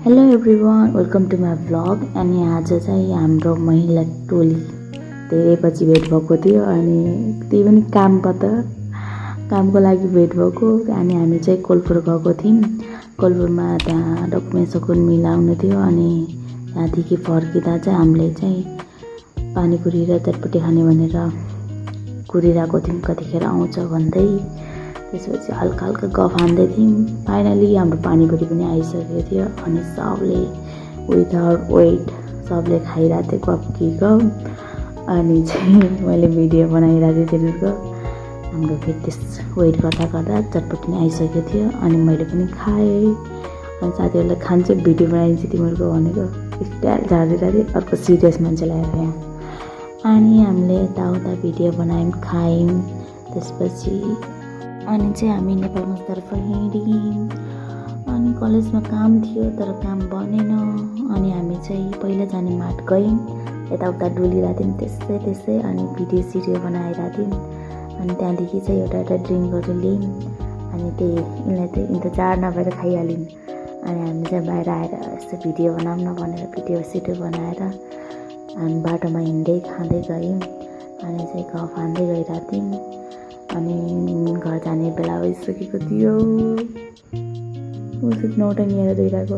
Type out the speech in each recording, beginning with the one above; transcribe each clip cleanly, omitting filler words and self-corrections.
Hello everyone, welcome to my vlog. अनि आज चाहिँ हाम्रो महिला टोली धेरै पछि भेट भएको थियो अनि त्यही पनि कामको लागि भेट भएको। अनि हामी चाहिँ कोलपुर गएको थियौँ। कोलपुरमा त्यहाँ डकुमेन्ट्सको मिलाउनु थियो अनि त्यहाँदेखि फर्किँदा चाहिँ हामीले चाहिँ पानीपुरी र चटपटी खाने भनेर कुरिरहेको थियौँ कतिखेर आउँछ भन्दै। त्यसपछि हल्का हल्का गफ हान्दै थियौँ। फाइनली हाम्रो पानीपुरी पनि आइसकेको थियो अनि सबले विदाउट वेट सबले खाइरहेको थियो गफ कि गफ। अनि चाहिँ मैले भिडियो बनाइरहेको थिएँ तिनीहरूको। हाम्रो फेरि त्यस वेट गर्दा गर्दा चटपटी नै आइसकेको थियो अनि मैले पनि खाएँ। अनि साथीहरूलाई खान्छ भिडियो बनाइदिन्छु तिमीहरूको भनेको स्टाइल झारिरहेको थिएँ अर्को सिरियस मान्छेलाई आएर यहाँ। अनि हामीले यताउता भिडियो बनायौँ, खायौँ। त्यसपछि अनि चाहिँ हामी नेपालमा तर्फ हिँड्यौँ। अनि कलेजमा काम थियो तर काम बनेन। अनि हामी चाहिँ पहिला जाने माट गयौँ, यताउता डुलिरहेको थियौँ त्यसै अनि भिडियो बनाइरहेको थियौँ। अनि त्यहाँदेखि चाहिँ एउटा ड्रिङ्क गरेर ल्यायौँ। अनि त्यही यिनीलाई चाहिँ इन्तजार नभएर खाइहाल्यौँ। अनि हामी चाहिँ बाहिर आएर यस्तो भिडियो बनाऊँ न भनेर भिडियो बनाएर अनि बाटोमा हिँड्दै खाँदै गयौँ। अनि चाहिँ गफ हान्दै गइरहेको थियौँ। अनि घर जाने बेला भइसकेको थियो। नौटै लिएर गइरहेको।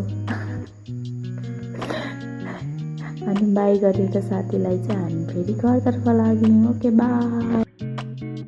अनि बाई गरेर साथीलाई चाहिँ हामी फेरि घरतर्फ लाग्यौँ। Okay by.